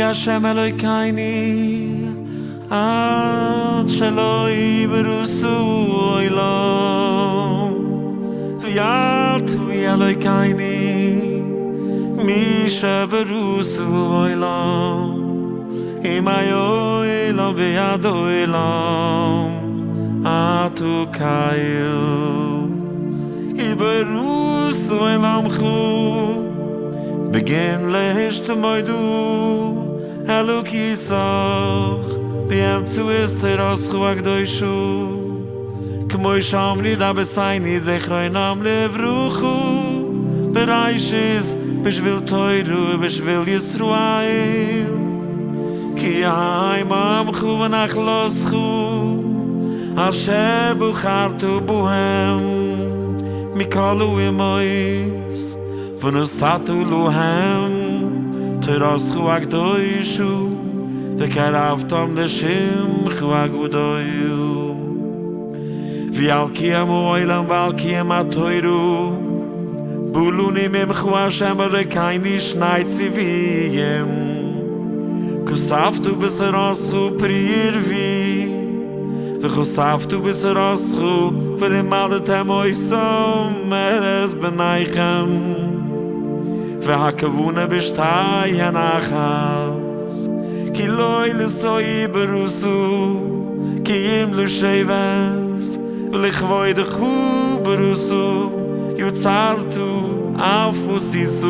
השם אלוקינו עד שלא ברסו עולם ואתה אלוקינו מי שברסו עולם עם העולם ויד עולם אתה קייל יברוסו עולמך בגין להשתמודו אלוקי סוך באמצעות תורתך הקדושה כמו שאמרו רבותינו זכרונם לברכה בראשית בשביל תורה ובשביל ישראל כי הם עמך ונחלתך אשר בחרת בהם מכל האומות ונתת להם תורתך הקדושה וקרבתם לשמך הגדול. ועל קיום העולם ועל קיום התורה בא לנו ממך השם אלוקינו שני ציוויים כתבת בתורתך פרו ורבו וכתבת בתורתך ולמדתם אותם את בניכם והכוונה בשתיהן אחת כי לא לתוהו בראתה כי אם לשבת ולכבודך בראתה יצרת אף עשית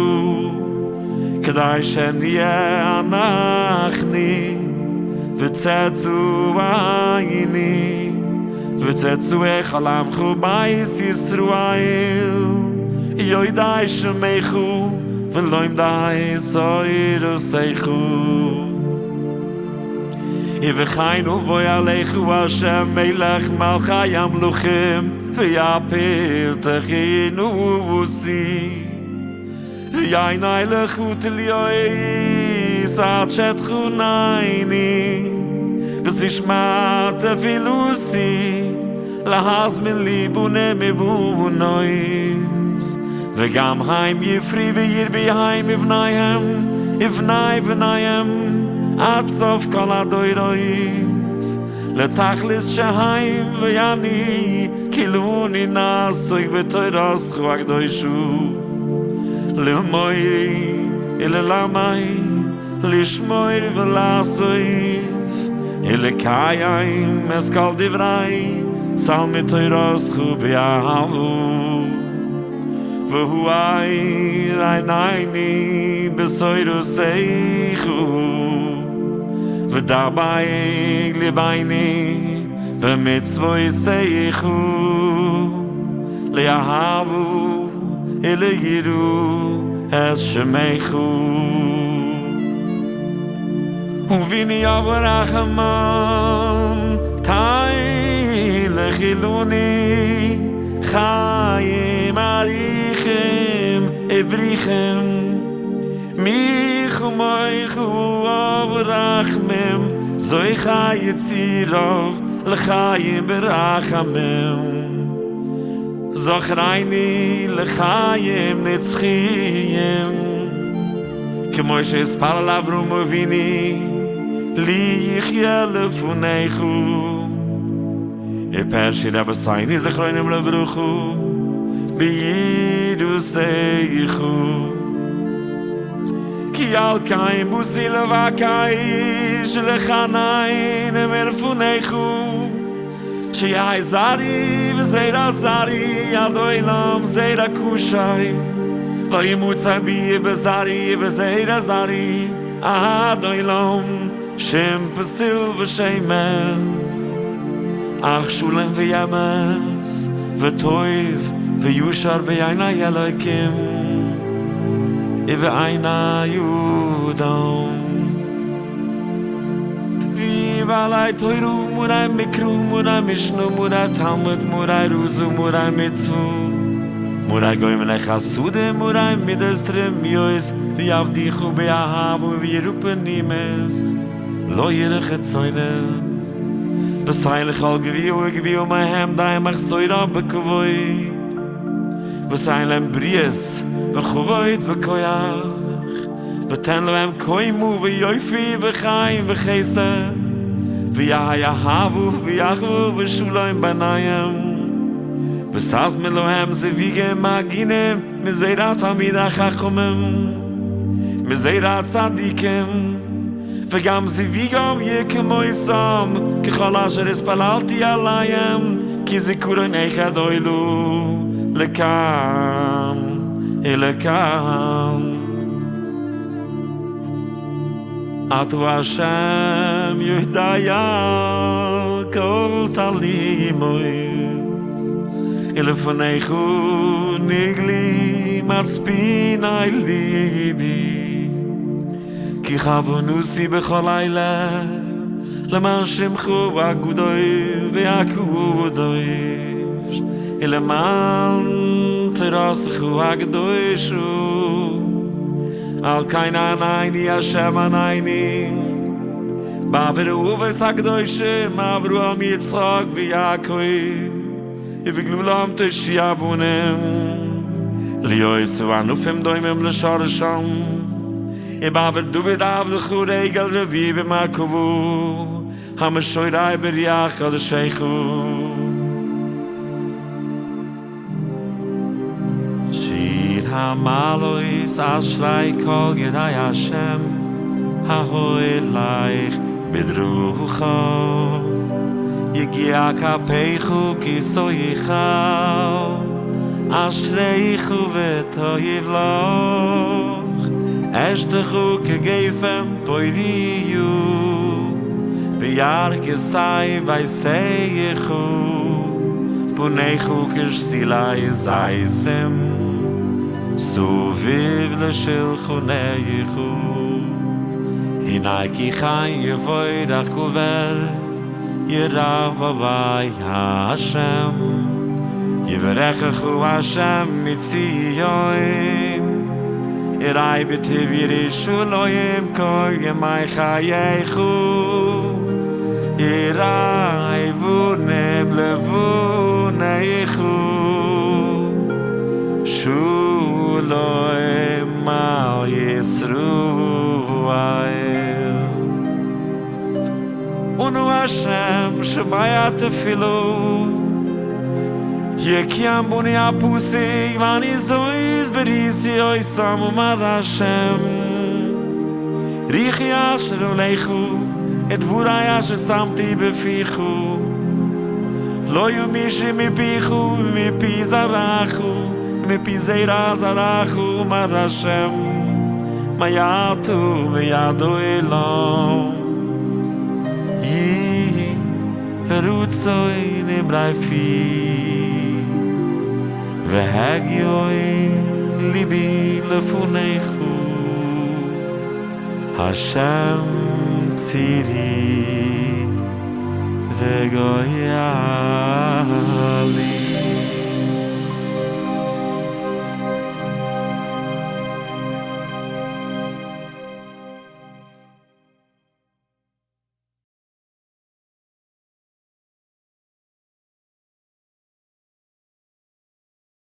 כדי שנהיה אנחנו וצאצאינו וצאצאי כל עמך בית ישראל יודעי שמך ולומדי תורתך. ובכן אבוא אליך השם מלך מלכי המלכים ויפיל תחינותי ועיני לך תלויות עד שתחנני ותשמע תפילתי להזמין לי בנים ובנות וגם הם יפרו וירבו הם ובניהם ובני בניהם עד סוף כל הדורות לתכלית שהם ואני כולנו נעסוק בתורתך הקדושה ללמוד וללמד לשמור ולעשות ולקיים את כל דברי תלמוד תורתך באהבה והאיר עינינו בתורתך ודבק לבנו במצוותיך לאהבה וליראה את שמך. אבינו אב הרחמן תן לכולנו חיים ארוכים וברוכים מי כמוך אב הרחמים זוכה יצוריו לחיים ברחמים זכרנו לחיים נצחיים כמו שהתפלל אברהם אבינו לו יחיה לפניך ופירשו רבותינו זכרונם לברכה ביראתך כי על כן באתי לבקש ולהתחנן מלפניך שיהא זרעי וזרע זרעי עד עולם זרע כשר ואל ימצא בי ובזרעי ובזרע זרעי עד עולם שום פסול ושמץ אך שלום ואמת וטוב וישר בעיני אלוקים ובעיני אדם. ויהיו בעלי תורה מורי מקרא מורי משנה מורי תלמוד מורי רזא מורי מצוה מורי גומלי חסדים מורי מידות טרומיות ויעבדוך באהבה וביראה פנימית לא לחיצונית ותן לכל גויה וגויה מהם די מחסורם בכבוד ותן להם בריאות וכבוד וכח. ותן להם קוימו ויופי וחיים וחסד, ויהי אהבו ויחוו ושלום ביניהם. ושש מלוהם זוויגם הגינם, מזרע תלמידי החכמים, מזרע צדיקים, וגם זוויגם יהיה כמותם, ככל אשר התפללתי עליהם, כי זכרון אחד אוילו, לכאן, ולכאן. אתה השם יודע כל תעלומות, ולפניך נגלי מצפוני לבי, כי כוונתי בכל לילה, למען שמך הגדול והקדוש, ולמען תורתך הקדושה. על כן ענני השם ענני, בעבור האבות הקדושים, אברהם יצחק ויעקב, ובגללם תושיע בנים, להיות הענפים דומים לשרשם, ובעבור דוד עבדך רגל רביעי במרכבה, המשורה ברוח קדשך. שיר המעלות אשרי כל יראי השם, ההולך בדרכיו. יגיע כפיך כי תאכל, אשריך וטוב לך, אשתך כגפן פוריה, בירכתי ביתך, בניך כשתילי זיתים, סביב לשלחנך. הנה כי כן יבורך גבר, ירא הווי השם, יברכך השם מציון, וראה בטוב ירושלים כל ימי חייך, וראה בנים לבניך, שלום על ישראל. אנא השם שומע תפילה, יקיים בני הפסוק ואני זאת בריתי אותם אמר השם, רוחי אשר עליך ודברי אשר שמתי בפיך, לא ימושו מפיך ומפי זרעך ומפי זרע זרעך אמר השם, מעתה ועד עולם. יהי רצון אמרי פי, והגיון לבי לפניך, השם צורי וגואלי.